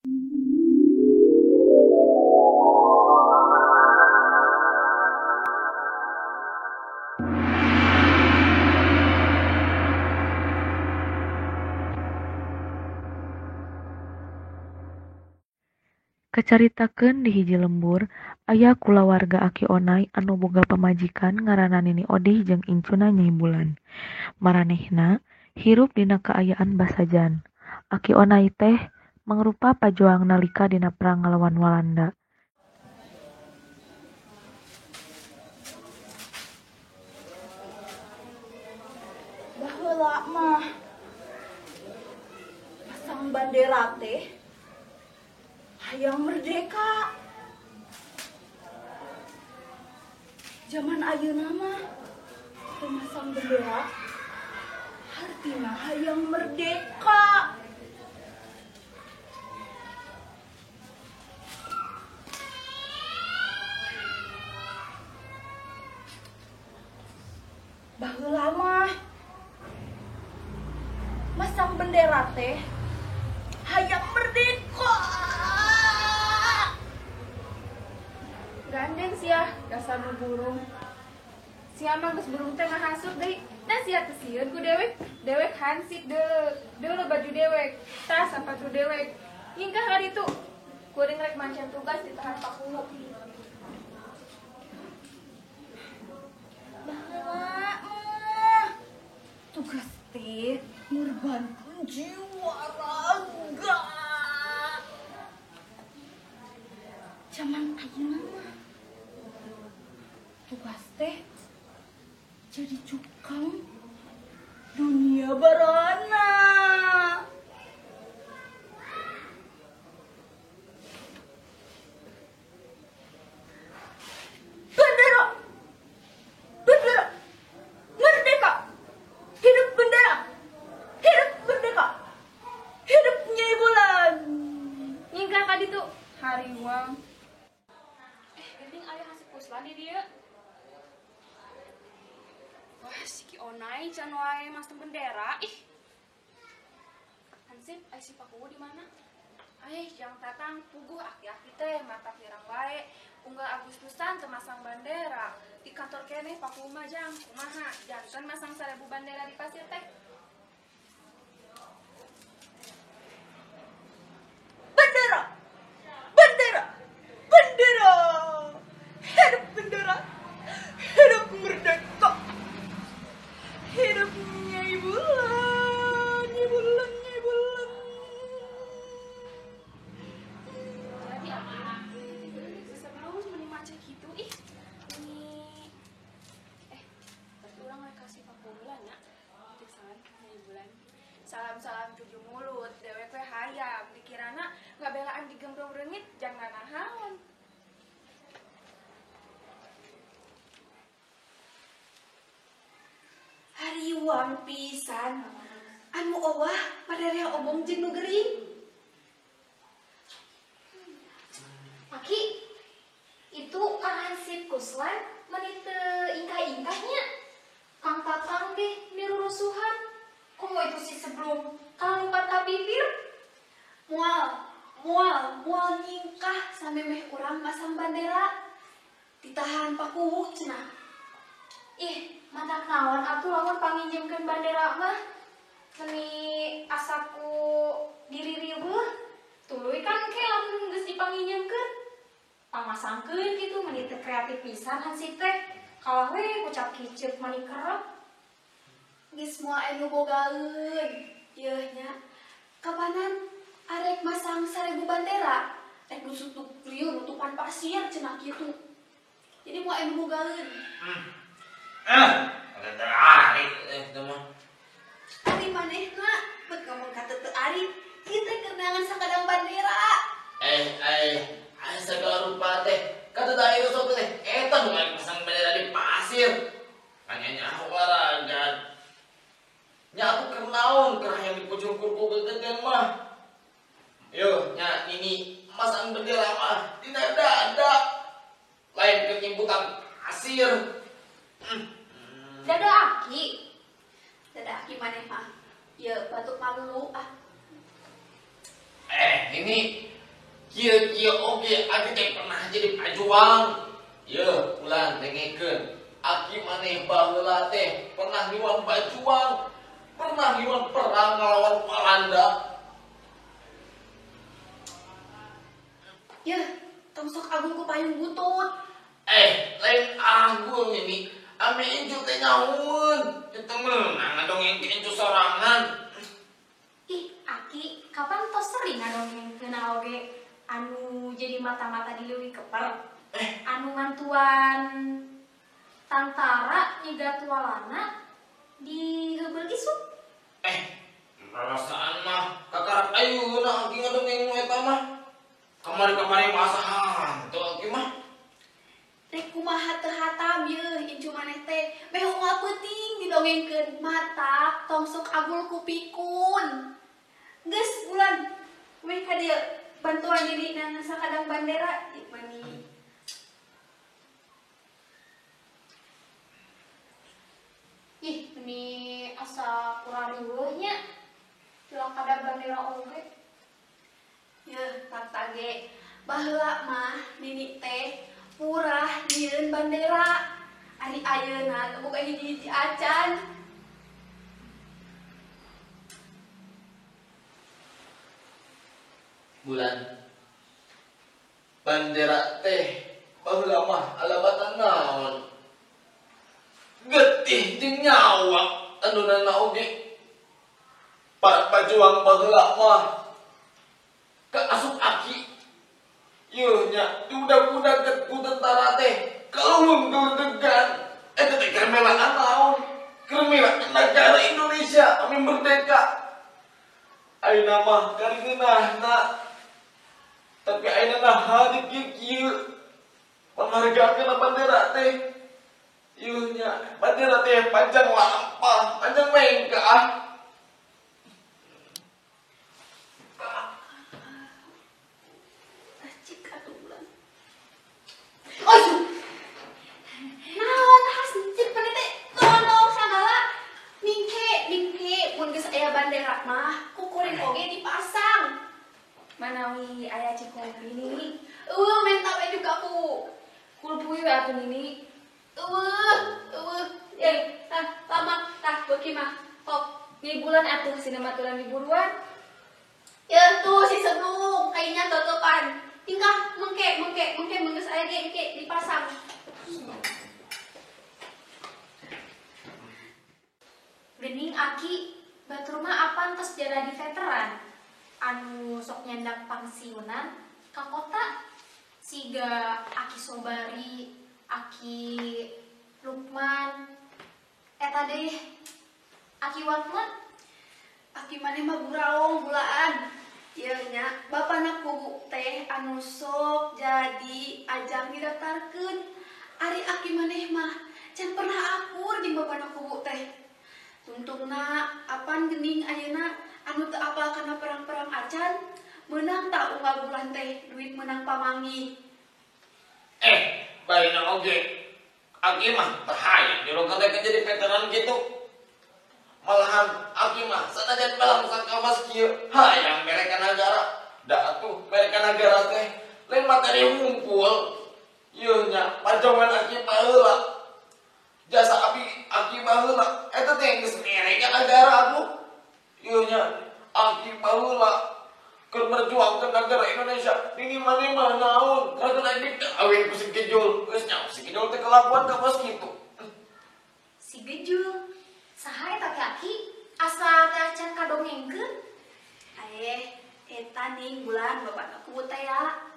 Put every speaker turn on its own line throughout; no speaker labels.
Kacaritakeun di hiji lembur, aya kulawarga Aki Onai anu boga pamajikan ngaranna Nini Odih jeung incuna Nyai Bulan. Maranehna hirup dina kaayaan basajan. Aki Onai teh mangrupa pajoang nalika dina perang ngalawan Walanda.
Baheula mah pasang bandera teh hayang merdeka. Zaman ayeuna mah teu masang bendera hartina hayang merdeka. Baheula mah masang bendera teh hayang merdeka.
Gandeng sia, dasar nu burung. Sia mah geus burung teh ngahasut deui. Nah sia teh sieun ku dewek, dewek hansip deuk. Deuleu baju dewek, tas sapatu dewek. Nyingkah ka ditu. Kuring rek mancan tugas ditahan pakuwu.
Baheula mah tugas teh ngorbankeun jiwa raga. Zaman ayeuna mah tugas teh jadi cukang dunia barana. Bendera, bendera, merdeka, hidup bendera, hidup merdeka, hidup Nyai Bulan.
Nyingkah ka ditu hariwang. Geuning aya hansip Kuslan di dieu. Wah, si Ki Onai can wae masang bendera. Ih. Hansip, ai si Pakuwu di mana? Ai, jang tatang puguh aki-aki teh mata pirang wae. Unggal Agustusan teu masang bandera. Di kantor keneh Pakuwu mah jang, kumaha? Janten masang 1000 bandera di pasir teh.
Bendera! Bendera! Bendera! Hidup bendera! Hidup merdeka! Hidup Nyai Bulan, Nyai Bulan, Nyai Bulan.
Jadi apa? Sebelum meni maca gitu, ih, ini berarti orang rek kasih Pakuwu nya. Titip salam Nyai Bulan. Salam-salam tujuh mulut, dewek we hayam, dikirana ngabelaan digembrong reungit jangan nanahaon.
Hariwang pisan anu owah parerea obong jeung nu gering.
Aki, itu Kang Hansip Kuslan meni teu ingkah-ingkahnya. Kang Tatang deh mirurusuhan. Komo itu sih sebelum kalimpat ka bibir.
Mual, mual, mual nyingkah samemeh urang masang bandera. Ditahan pakuwuk cenah.
Ih, matak naon atuh lamun panginjemkeun bandera mah. Meni asaku diri riweuh. Tuluy kan engke lamun geus dipanginjemkeun. Pangasangkeun kitu meni teu kreatif pisan hansip teh. Kalah we kucap kiceup mani kerep.
Geus moal anu bogaeun. Yeuh nya. Kapanan arek masang 1000 bandera? Rek nutup liur nutupan pasir cenah kitu. Jadi moal anu bogaeun.
Ada ari itu mah.
Ari manehna bet ngomong ka teu ari, kieu teh keur neangan sakadang bandera.
Ai sagala rupa teh. Ka teu ari sok teh eta nu masang bendera di pasir. Tanya nyaho olahraga. Nya atuh keur naon keur hayang dipujungkur ku geugeun mah. Yo, nya ini masang bendera mah dina dada. Lain keur nyimputan pasir.
Dada aki.
Dada aki maneh mah. Ieu batuk malulu ah.
Ini Kieu-kieu oge aki teh pernah jadi pajuang. Yeuh, ulah dengekeun. Aki maneh baheula teh pernah ngiwang bajuang, pernah ngiwang perang ngelawan Walanda.
Yeuh, tong sok agung ku payung butut.
Lain agung ini. Ame incu teh nyaun. Itu meunang ngadongeng ke incu sorangan.
Ih, Aki, kapan tos sering ngadongengkeun oge anu jadi mata-mata di leuwih keper. Anu mantuan tantara nyegat walana di heubeul isuk.
Perasaan mah kakarak ayeuna Aki ngadongeng nu eta mah. Kamari-kamari masahan tuh Aki mah.
Rek kumaha teu hatam yeuh incu maneh teh meh unggal peuting didongengkeun mata tong sok agul ku pikun. Geus bulan weh ka dieu bantuan diri na sakadang bandera mani.
Ih, meni asa kurang riweuh nya. Cilaka kada bandera oge.
Yeuh, tak ge. Baheula mah nini teh purah nyieun bandera. Ari ayeuna teu boga hiji-hiji acan.
Bulan. Bandera teh baheula mah alabatan naon? Getih jeung nyawa anunana oge. Para pajuang baheula mah ka asup aki. Yeuh nya diudag-udag ku tentara teh kaluhung degan. Eta teh keur melaan naon? Keur melaan negara Indonesia ame merdeka. Ayeuna mah karingeunahna. Tapi ayeuna naha di kieu-kieu panghargakeun bandera teh. Yeuh nya bandera teh panjang lampah, panjang mengkah.
Aduh. Naon khas cik maneh teh tolong sagala. Mingke mun geus aya bandera mah ku kuring oge dipasang.
Manawi aya cikopi nini.
Eueuh menta we juga ku.
Kulpuy we atuh nini.
Eueuh. Ye, tah lama tah beuki mah. Top.
Ni bulan atuh sinematuran liburuan.
Yeuh tuh si senung kayaknya totopan. Tingkah mengke mun geus aya ge engke dipasang.
Gening Aki, batur mah apan tos jadi veteran. Anu sok nyandak pangsiunan ka kota. Siga Aki Sobari, Aki Lukman, eta deh Aki Watman.
Aki maneh mah buraong bulaan. Ieu nya bapana kubu teh anu sok jadi ajang didaftarkeun. Ari aki maneh mah can pernah akur jeung bapana kubu teh. Tungtungna apan geuning ayeuna anu teu apal kana perang-perang acan meunang ta unggal bulan teh duit meunang pamangi.
Baina oge aki mah teu hayang dirogan teh jadi veteran gitu. Malahan aki mah sanajan balang sakawas kieu hayang mereka nagara. Da atuh mereka nagara teh lain materi ngumpul. Ieu nya pajawan aki baheula. Jasa abi aki baheula eta teh geus mereka nagara atuh. Ieu nya aki baheula keur merjuangkeun negara Indonesia. Nini maneh mah naon? Karena aing kawin ku si Gejul. Geus nya si Gejul teh kelakuan ka bos kitu.
Si Gejul saha eta teh Aki? Asa teh acan kadongengkeun?
Eta ning bulan bapak aku teh ya.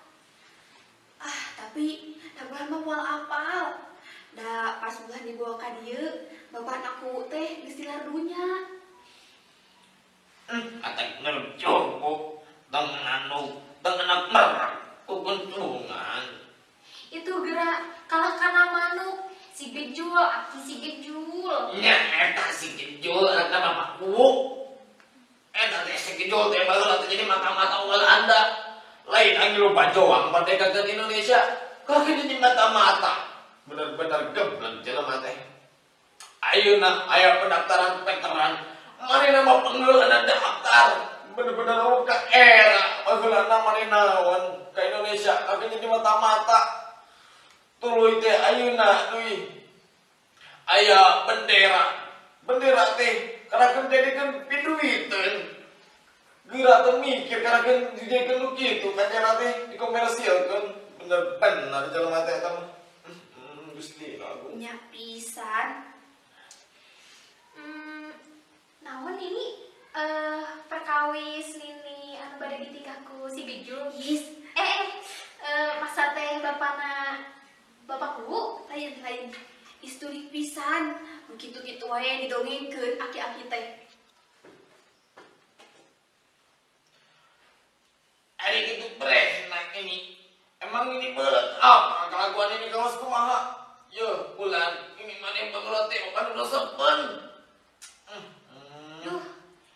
Ah, tapi da bulan mah moal apal. Da pas bulan dibawa ka dieu, bapak aku teh geus tilar dunya.
Atak ngerjogo tong nanu, tong anak merek kukuntungan.
Itu gerak kalah kana manuk. Si Gejul, Aki si Gejul.
Nya eta si Gejul eta bapak kuwu. Eta teh si Gejul teh baheula teh jadi mata-mata Walanda. Lain anggil bajoang merdekakeun Indonesia, kok jadi mata-mata. Bener-bener geblek jelema teh. Ayeuna aya pendaftaran veteran, manehna mah penggeulana daftar. Bener-bener eueuh ka era baheulana maneh naon ka Indonesia tapi jadi mata-mata. Tuluy teh ayeuna deui aya bendera. Bendera teh karakeun jadikeun piduiteun. Geura teu mikir karakeun dijadikeun nu kitu bendera teh dikomersialkeun. Bener-bener jelema teh eta mah. Gusti Agung.
Nya pisan.
Naon ini perkawis nini anu bade ditingkahku si Bijul.
Yes.
Masa teh bapana bapakku
lain-lain isturik pisan. Begitu-gitu wae didongengkeun aki-aki teh.
Ari kitu brehna ini. Emang ini berat apa kelakuan ini kawas kumaha? Yo, bulan ini maneh bangun teh bukan resepen.
Duh,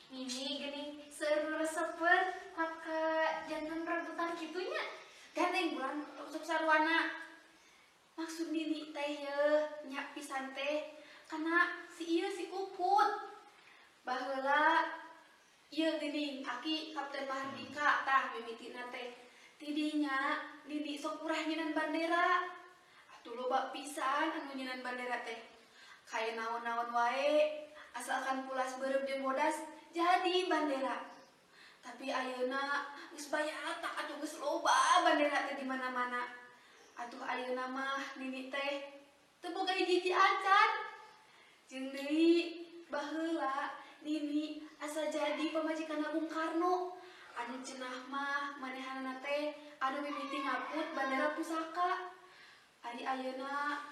ini gini seueur resepen maka jantan rebutan kitunya.
Gandeng bulan sok sarwana. Maksud nini teh ye nya pisan teh kana si ieu si Ukut. Baheula ieu geuning aki Kapten Mahardika tah mimitina teh. Tidinya nini sok urah nyinan bandera. Atuh loba pisan anu nyinan bandera teh. Kaya naon-naon wae asalkan pulas beureum jeung bodas jadi bandera. Tapi ayeuna geus bayata atuh geus loba bandera teh di mana-mana. Atuh ayeuna mah nini teh teu boga hiji-hiji acan. Jeung deui baheula nini asa jadi pamajikan Bung Karno. Anu cenah mah manehanana teh anu mimiti ngaput bandera pusaka. Ari ayeuna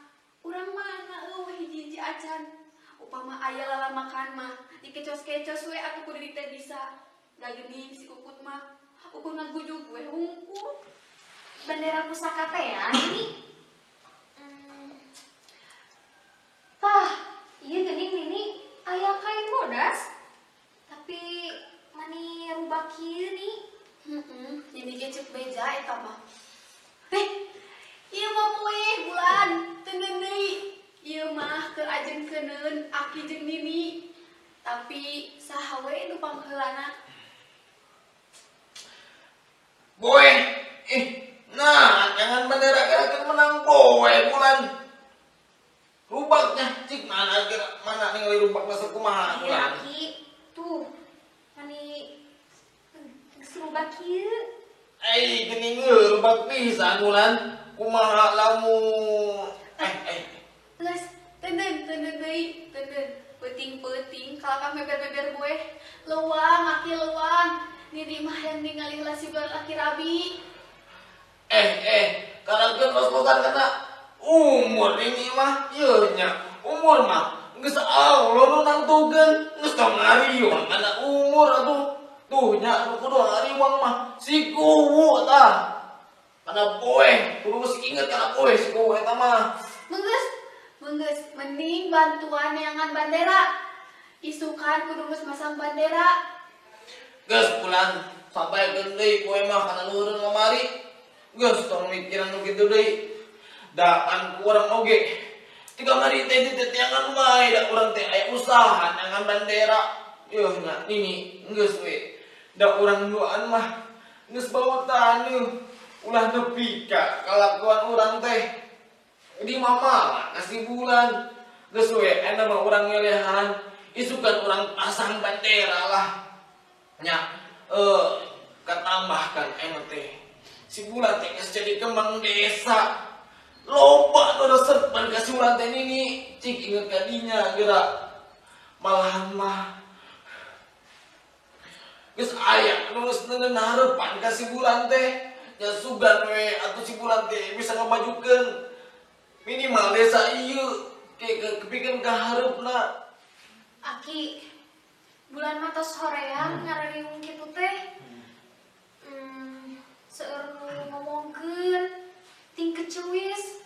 urang mana eueuh hiji-hiji acan. Upama aya lalamakan mah dikecos-kecos we atuh kudu teh bisa. Da geuning si Ukut mah ukur ngagujug we hungkul.
Bandera pusaka teh ya ini. Tah, ieu geuning nini aya kain bodas. Tapi mani rubak kieu nih.
Heeh, nini ge ceuk beja eta mah. Ieu mah poe bulan teu deui. Ieu mah keur ajengkeuneun aki jeung nini. Tapi saha we nu pangheulana?
Boe, nah jangan bendera kira menang boe bulan. Rubaknya cik mana kira mana ningali rubakna sakumaha bulan.
Aki tuh mani geus rubak kieu.
Eh geuning rubak pisan bulan. Kumaha lamun
Geus teuneun teuneun deui teuneun peuting-peuting kalakah beber-beber boe. Leuwang aki leuwang. Nini mah yang ningali heula si bulan aki rabi.
Karakeun los-losan kana umur ini mah ieu nya umur mah geus Allah nu nangtukeun geus tong ngariung kana umur atuh tuh nya nu kudu ngariung mah si kuwu tah kana poe kudu geus inget kana poe si kuwu eta mah.
Menggeus menggeus mending bantuan neangan bandera. Isukan kudu geus masang bandera.
Geus bulan sampai deui poe mah kana luhureun lemari. Geus tong mikiran nu kitu deui. Da kan ku urang oge. Tiga mari teh ditetiangan wae da urang teh aya usaha neangan bandera. Yeuh nya nini geus we. Da urang duaan mah geus bau taneuh. Ulah nepi ka kalakuan urang teh. Di mama kasih bulan. Geus we eta mah urang ngelehan isukan urang pasang bandera lah. Nya katambahkan anu teh. Si bulan teh geus jadi kembang desa. Loba nu resepan ka si bulan teh nini. Cik inget ka dinya geura. Malahan mah geus aya nu geus neuneun hareupan ka si bulan teh. Nya sugan we atuh si bulan teh bisa ngamajukeun minimal desa ieu ke kepikeun ka hareupna.
Aki bulan mah tos hoream ngarariung kitu teh. Seueur nu ngomongkeun ting kecewis.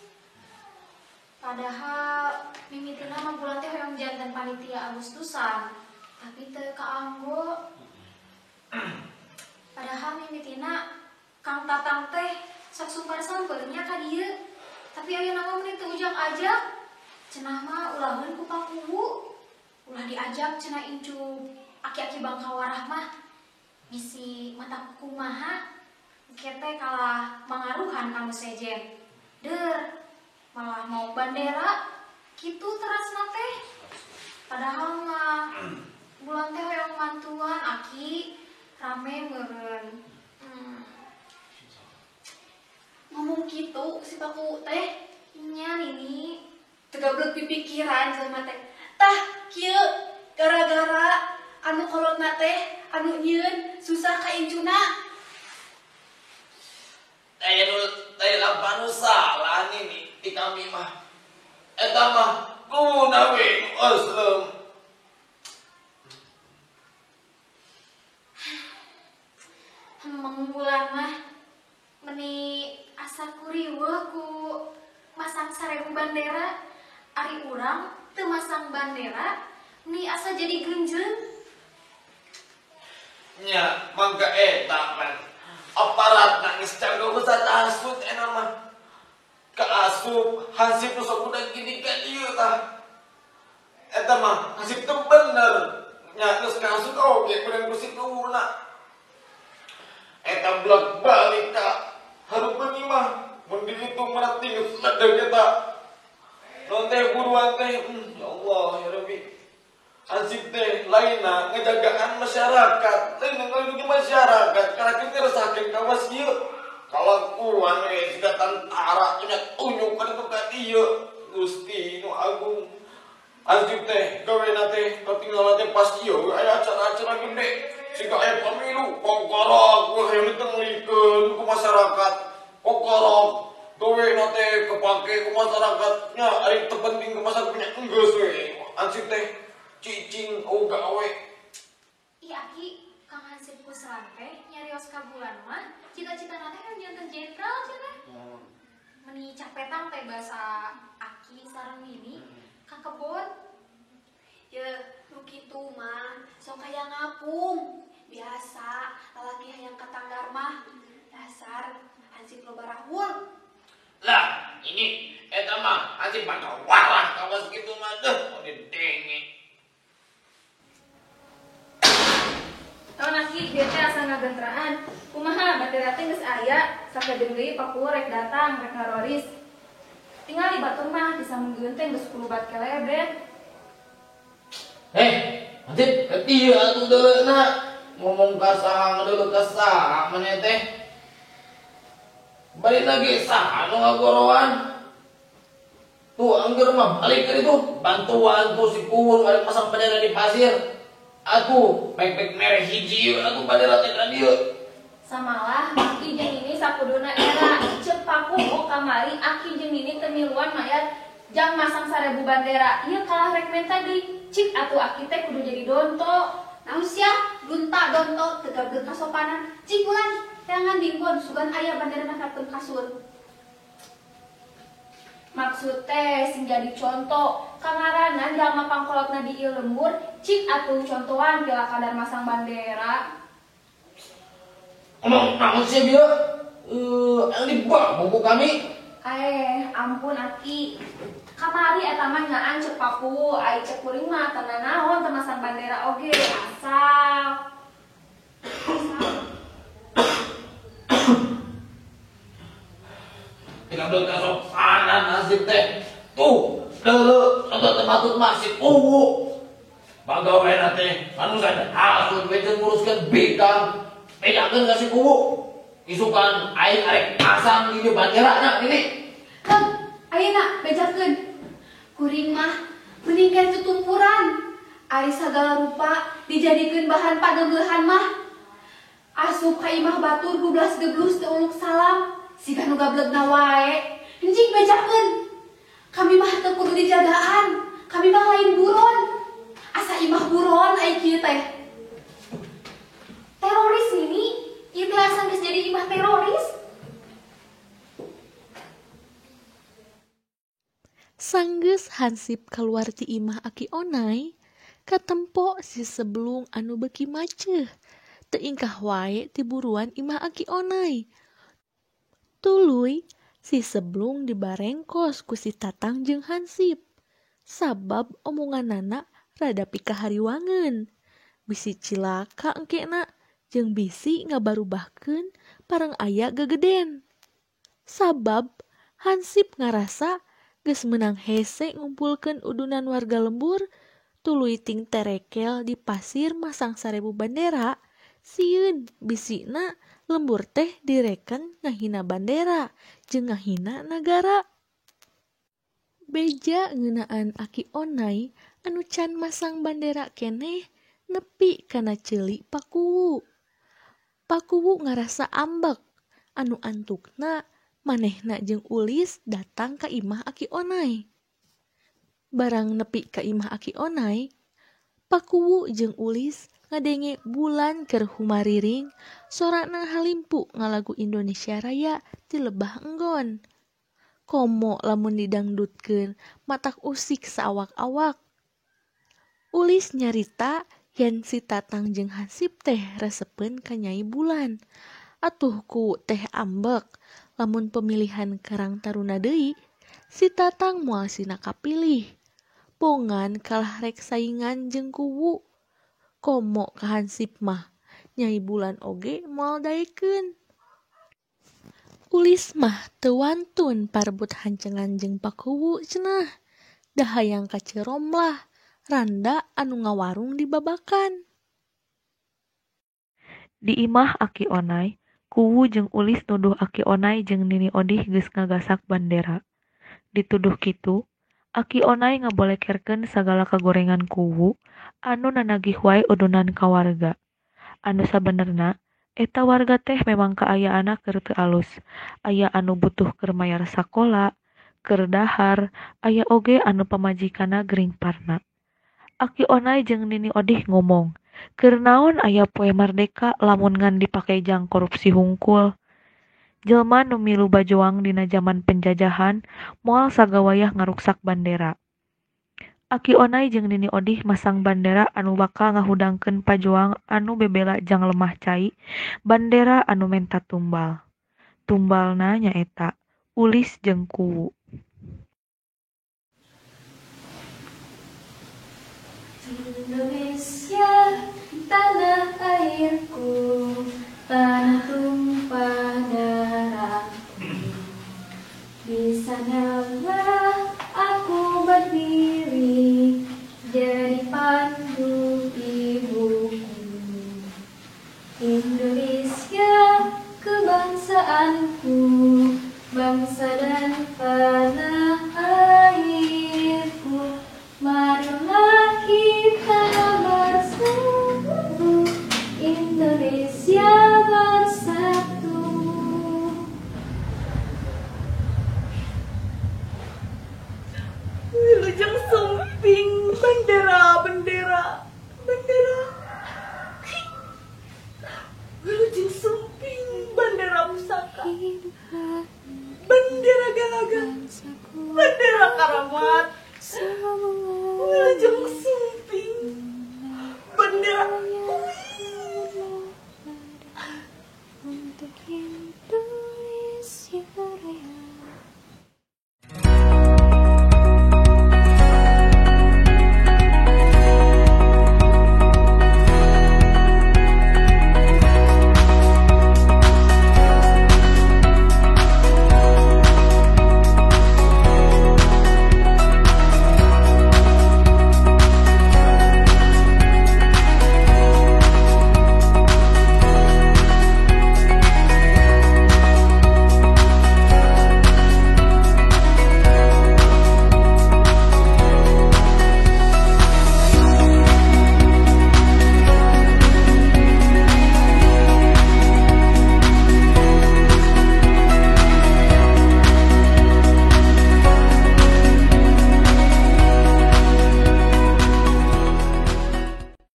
Padahal mimitina mah bulan teh hoyong janten panitia Agustusan, tapi teu kaanggo. Padahal mimitina Kang Tatang teh sok sumpar sampeurnya ka dieu. Tapi ayeuna mah meuni teu ujak-ajak. Cenah mah ulaheun ku pakuwu. Ulah diajak cenah incu aki-aki bangkawarah mah. Bisi mata kumaha engke teh kalah mangaruhan ka nu sejen. Der malah mau bandera kitu terasna teh. Padahal mah bulan teh hoyong mantuan aki rame meureun.
Ngomong kitu si Paku teh
nya Nini
teu gablek pipikiran jelema teh. Tah kieu gara-gara anu kolotna teh anu nyieun susah ka incuna.
Teh nu teh lapan nu salah Nini di kami mah. Eta mah kumaha we aslem.
Hemeng bulan mah meni asa kuriweuh ku masang 1000 bandera, ari urang teu masang bandera ni asa jadi genjleng.
Nya mangga eta pan aparat nangis jago besar hasut eta mah kaasup hansip nu sok budak gini ka dieu tah eta mah hansip teu bener nya geus kaasup oge kudu ku situna eta blak balik ka harupeun imah mun dihitung mah tinggal ledeg eta non teh buruan teh ya Allah ya Rabbi hansip teh lainna ngejagaan masyarakat lain ngelindungi masyarakat karena kita ngeresakeun kawas ieu kalakuan we siga tentara nya tunjuk kana tu ka dieu Gusti nu agung hansip teh gawena teh katinggalan teh pas ieu aya acara-acara gede siga aya pemilu kongkorok we hayang ditenglikeun ku masyarakat kongkorok gawena teh kepake ku masyarakat nya ari teu penting ku masyarakat nya enggeus we hansip teh cicing gawe.
Ih aki, Kang Hansip Kusran teh nyarios ka bulan mah cita-citana teh kan janten jenderal cenah. Meni capetang teh basa aki sareng Nini ka kebon.
Ye, nu kitu mah sok aya ngapung. Biasa lalaki hayang katanggar mah dasar Hansip loba rahul.
Lah, ini eta mah Hansip bakal warah kawas kitu mah deuh mun didenge.
Tahun aki dia teh asa ngagentraan. Kumaha bandera teh geus aya, sakedeung deui Paku rek datang rek ngaroris. Tingali batur mah bisa menggeun teh geus 10 bat kelebet.
Hansip, ieu atuh deuleuna ngomong ka saha ngadeuleu ka saha maneh teh. Balik lagi saha nu ngagoroan. Tuh angger mah balik ka ditu, bantuan tuh si kuhun balik pasang bendera di pasir. Aku pek-pek merah hiji aku bandera teh ka dieu.
Samalah aki jeung Nini sakuduna era ceuk Paku kamari aki jeung Nini teu miluan mayar jang masang 1000 bandera. Ieu kalah rek menta deui. Cik atuh aki teh kudu jadi donto.
Naon sia dunta donto teu gablek kasopanan. Cik bulan jangan dingkon sugan aya bandera nangkapkeun kasur.
Maksud teh sing jadi contoh kangaranan jalma pangkolotna di ieu lembur cik atuh contohan pila kadar masang bandera.
Ngomong naon sih bieu? Yang dibuang buku kami.
Ampun aki. Kamari eta mah nyaan ceuk Paku, ai ceuk kuring mah teu nanaon teu masang bandera oge asal.
Tinggal kasopanan nasib teh. Tuh, deuleu contoh teh patut mah si kuwu. Bagawena teh anu sada hasud we teu nguruskeun bikang. Bejakeun ka si kuwu. Isukan aing arek pasang di banderana ini.
Kang, ayeuna bejakeun. Kuring mah mending keneh tutumpuran. Ari sagala rupa dijadikeun bahan pageugeuhan mah. Asup ka imah batur gublas geblus teu uluk salam. Siga nu gablegna wae. Enjing bejakeun. Kami mah teu kudu dijagaan. Kami mah lain buron. Asa imah buron ai kieu teh.
Teroris Nini, ieu teh asa geus jadi imah teroris.
Sanggeus Hansip kaluar ti imah Aki Onai, katempo si Sebelung anu beuki maceuh. Teu ingkah wae ti buruan imah Aki Onai. Tuluy si Sebelung dibarengkos ku si Tatang jeung Hansip. Sabab omonganana rada pikahariwangeun. Bisi cilaka engkena Jeung bisi ngabarubahkeun pareng aya gegeden. Sabab Hansip ngarasa geus meunang hese ngumpulkeun udunan warga lembur tuluy ting terekel di pasir masang 1000 bandera, sieun bisina lembur teh direken ngahina bandera jeung ngahina nagara. Beja ngeunaan Aki Onai anu can masang bandera keneh nepi kana ceuli Pakuwu. Pakuwu ngarasa ambek anu antukna manehna jeung Ulis datang ka imah Aki Onai. Barang nepi ka imah Aki Onai, Pakuwu jeung Ulis ngadenge bulan keur humariring sorana halimpu ngalagu Indonesia Raya ti lebah enggon. Komo lamun didangdutkeun matak usik saawak-awak. Ulis nyarita yen si Tatang jeung Hansip teh resepeun ka Nyai Bulan. Atuh ku teh ambek lamun pemilihan Karang Taruna deui, si Tatang moal sina kapilih. Bongan kalah rek saingan jeung Kuwu. Komo ka Hansip mah, Nyai Bulan oge moal daekeun. Ulis mah teu wantun parebut hancengan jeung Pakuwu cenah. Da hayang ka Ciromlah, randa anu ngawarung di babakan.
Di imah Aki Onai, Kuwu jeung Ulis nuduh Aki Onai jeung Nini Odih geus ngagasak bandera. Dituduh kitu, Aki Onai ngabolekerkeun sagala kagorengan Kuwu anu nanagih wae udunan ka warga. Anu sabenerna, eta warga teh memang kaayaanna keur teu alus. Aya anu butuh keur mayar sakola, keur dahar, aya oge anu pamajikanna gering parna. Aki Onai jeung Nini Odih ngomong, keur naon aya poe mardeka lamun ngan dipake jang korupsi hungkul. Jelma nu milu bajoang dina jaman penjajahan moal sagawayah ngaruksak bandera. Aki Onai jeung Nini Odih masang bandera anu bakal ngahudangkeun pajoang anu bebela jang lemah cai, bandera anu menta tumbal. Tumbalna nyaeta Ulis jeung Kuwu.
Indonesia, tanah airku, tanah tumpah darahku. Di sanalah aku berdiri, jadi pandu ibuku. Indonesia, kebangsaanku, bangsa dan tanah airku. Marilah kita bersatu, Indonesia bersatu.
Wilujeng sumping bandera, bendera, bendera. Wilujeng sumping bandera pusaka, bendera galaga, bendera karamat. Wilujeng sumping.